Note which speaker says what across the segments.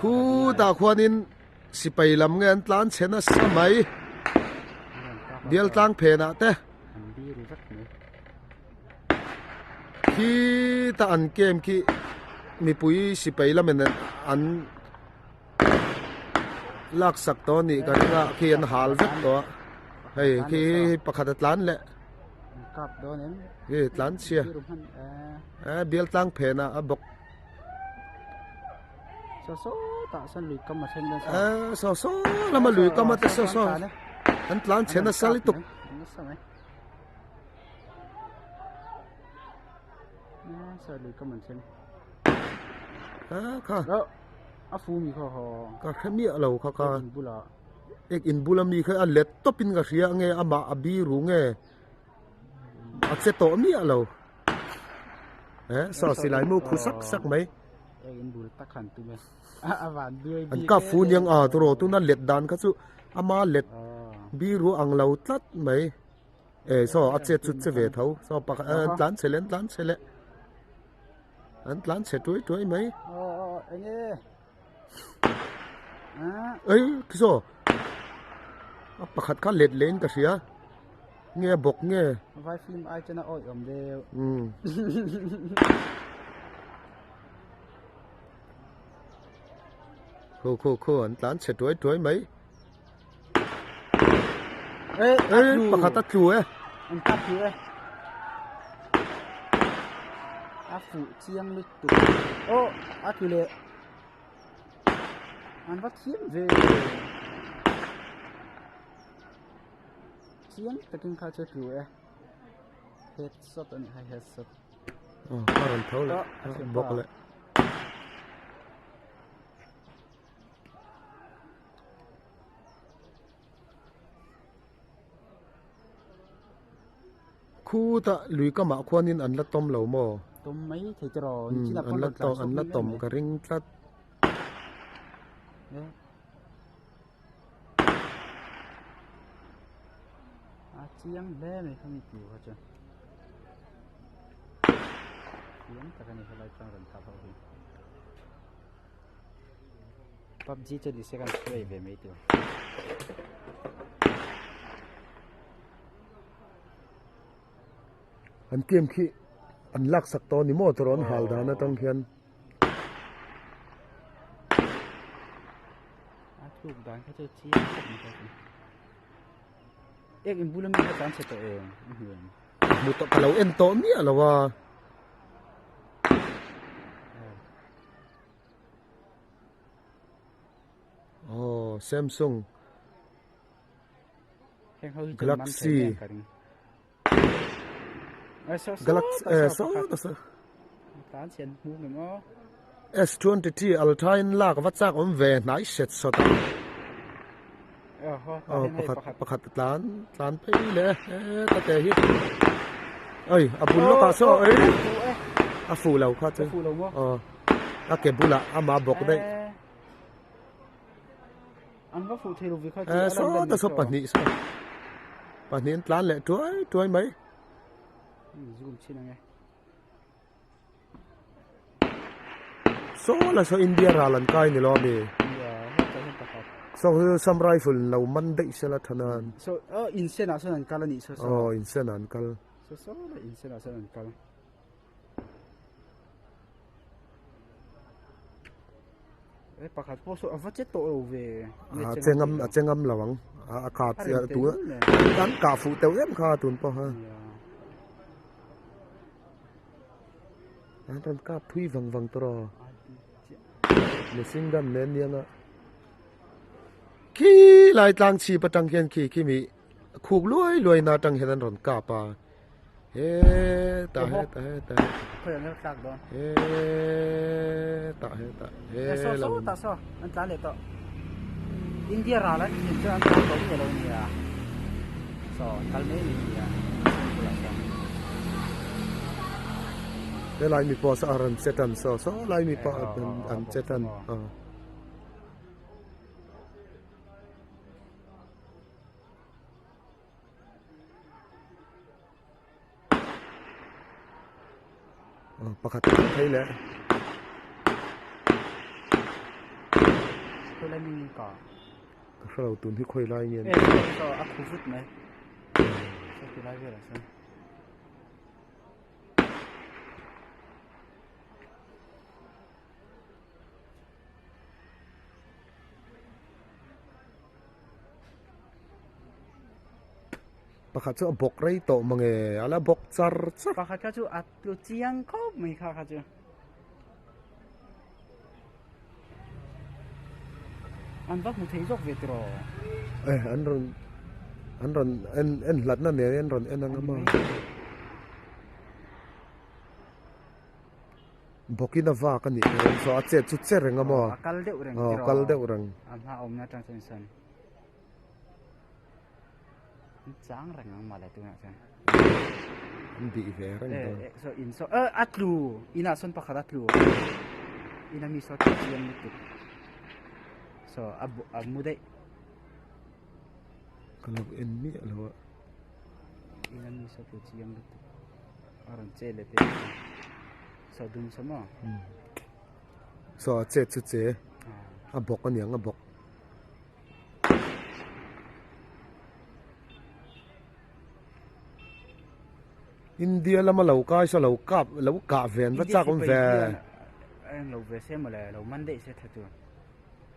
Speaker 1: Khutah khuanin sipai lam nge an tlan chhe nasa mai bial tlang phenah te khitah an camp khi mipui sipai lamin an laksak tawh a nih ka ring a khi an hal vek tawh a hei khi pakhat a tlan leh hei tlan chhia eh bial tlang phenah a bawk eh saw saw lama lui kam a te saw saw an tlan chhe nasa lutuk. Kha
Speaker 2: a fu mi kha haw
Speaker 1: ka hre miah lo kha kha ek in bula mi kha a let tawp in ka hria nge amah a biru nge a che tawh miah lo eh saw silai mu khu sak sak mai
Speaker 2: ek in bul tak han tum e a van duai
Speaker 1: an ka fu niang a turo tuna let dan kha chu ama let biru ang lo tlat mai e saw a chet chu che ve tho saw pakhat tlan chhe leh an tlan chhe leh. An tlan chhe tuai tuai mai. Ei khisaw a pakhat kha let leh in ka hria nge a bawk nge.
Speaker 2: Vai film ai chuan a awih awm deuh.
Speaker 1: Umm. Khu khu khu an tlan chhe tuai tuai mai.
Speaker 2: Ei
Speaker 1: pakhat a tlu e.
Speaker 2: An kap tlu e. A fuh chiang lutuk. Oh a tlu leh. An va thiam ve. Chiang takin kha chu tlu e. Headshot a ni kha headshot.
Speaker 1: Oh a rawn tho leh bawk leh. Khutah lui kamah khuanin an la tawm lo maw?
Speaker 2: Tawm mai thei te rawh.
Speaker 1: Umm an la tawm an la tawm ka ring tlat.
Speaker 2: A chiang hle mai kha mi tu kha chu. Chiang tak a ni helai chuan rawn kap ho hi. PUBG chu ni se kan play ve mai tur.
Speaker 1: An game khi an lak sak tawh a ni maw tawrh an hal dan atang hian.
Speaker 2: A tluk dan kha chu chiang khawp mai kha chu. Ek in bula mi kha tlan chhe tawh em?
Speaker 1: Hmu tawh ka lo en tawh miah lo a. Oh Samsung Galaxy Galaxy eh saw ta saw S23 Ultra in lak va chak awm ve hnai set sawt a oh pakhat pakhat tlan tlan phei leh e ta te hi oi a bul lawkah saw ei a fuh lo kha chu aw a ke bulah ama bawk daih eh saw ta saw pahnih saw pahnih an tlan leh tuai tuai mai Saw la saw India ral an kai ni lo ami? Saw hi Assam Rifle in lo man daih sela tha nan.
Speaker 2: Saw oh insen ah sawn an kal anih saw saw.
Speaker 1: Oh insen ah an kal.
Speaker 2: Saw saw la insen ah sawn an kal. Eh pakhat pawh saw a va che tawh lo ve.
Speaker 1: A che ngam a che ngam lo ang. A kap tu an kah fuh teuh em kha tun pawh ha. An rawn kap thui vang vang tawh rawh. Machine gun nen nia khi lai tlang chhip atang khian khi khi mi khuk luai luai na atang hian an rawn kap a hetah hetah hetah hetah hetah he
Speaker 2: lam an tlan leh tawh India ral an thin chuan an tlan tawh nge lo nia saw an kal mai mai nia
Speaker 1: He lai mi pawh saw a rawn che tan saw saw lai mi pawh an che tan aw. Pakhat thei leh.
Speaker 2: Khawi lai mingin ka.
Speaker 1: Ka hre lo tun hi khawi lai nge.
Speaker 2: E saw a khu vut mai. Saw ti lai velah sawn.
Speaker 1: Pakhat chu a bawk rei tawh mange a la bawk char char.
Speaker 2: Pakhat kha chu a tlu chiang khawp mai kha kha chu. An va hmu thei zawk ve tiraw?
Speaker 1: Eh an rawn an rawn en en hlatna nen an rawn en ang a maw. Bawkin a vak a nih hmel saw a chet chu che reng a maw?
Speaker 2: A kal deuh reng
Speaker 1: tiraw? Kal deuh reng.
Speaker 2: A hma awmna atang chuan sawn an chang reng ang mawle tunah chuan.
Speaker 1: An bih ve reng dawn.
Speaker 2: Eh saw in saw eh a tlu inah sawn pakhat a tlu ina mi saw tlu chiang lutuk saw a a mu daih.
Speaker 1: Ka lo en miah lo a.
Speaker 2: Ina mi saw tlu chiang lutuk. A rawn che leh te saw dum saw maw
Speaker 1: saw a chet chu che a bawk a niang a bawk India lama lo kai saw lo kap lo kah ve an va chak awm ve
Speaker 2: eng lo ve se mawle lo man daih se tha tur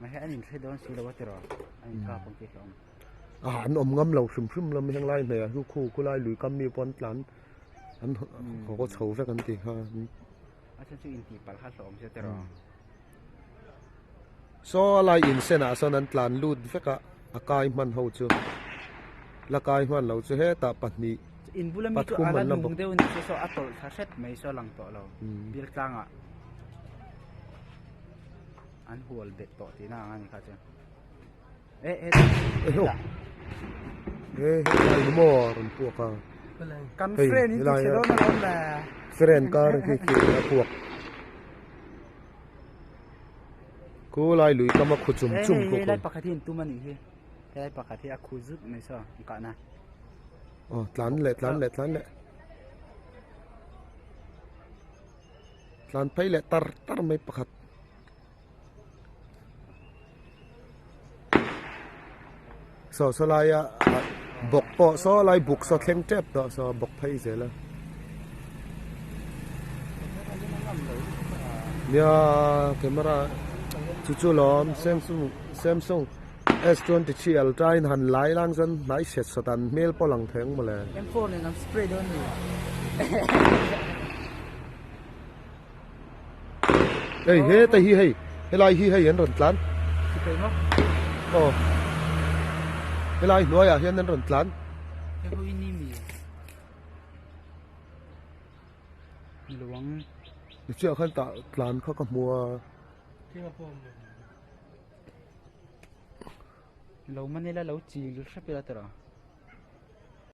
Speaker 2: mahse an inhre dawn si lo a tiraw an inkap ang tih hlauhawm.
Speaker 1: Ah an awm ngam lo hrim hrim lam heng lai hmeiah chu khu khu lai lui kam mi pawh an tlan an haw chho vek an ti kha.
Speaker 2: A chhan chu intih palh kha hlawm se tiraw.
Speaker 1: Saw lai in senah sawn an tlan lut vek a a kai hman ho chu la kai hman lo chu hetah pahnih
Speaker 2: In bula mi chu a la nung deuh a ni che saw a tawlh thla hret mai saw lang tawh lo bial tlangah an hual bet tawh tihna ang a ni kha chu. Eh eh
Speaker 1: eh eh helai ni maw rawn puak a
Speaker 2: kan friend in ti chhe dawn alawm le
Speaker 1: friend kar khi khi a puak khu lai lui kam a khu chum chum
Speaker 2: khu helai pakhat hi an tum anih hi helai pakhat hi a khu zut mai saw an kahna
Speaker 1: aw tlan leh tlan leh tlan leh tlan phei leh tar tar mai pakhat Saw saw laia bawk pawh saw lai buk saw thleng tep tawh saw bawk phei zel a nia camera chu chu lawm samsung samsung s 23 ultra in han lai lang chuan hnai hriat sawt an hmel pawh lang thei ang mawle.
Speaker 2: M4 nen an spray dawn ni.
Speaker 1: Hei heta hi hei helai hi hei an rawn tlan aw helai hnuaiah hian an rawn tlan tichuan khan tah tlan kha ka hmu a.
Speaker 2: Lo man ila lo chil hrep ila tiraw.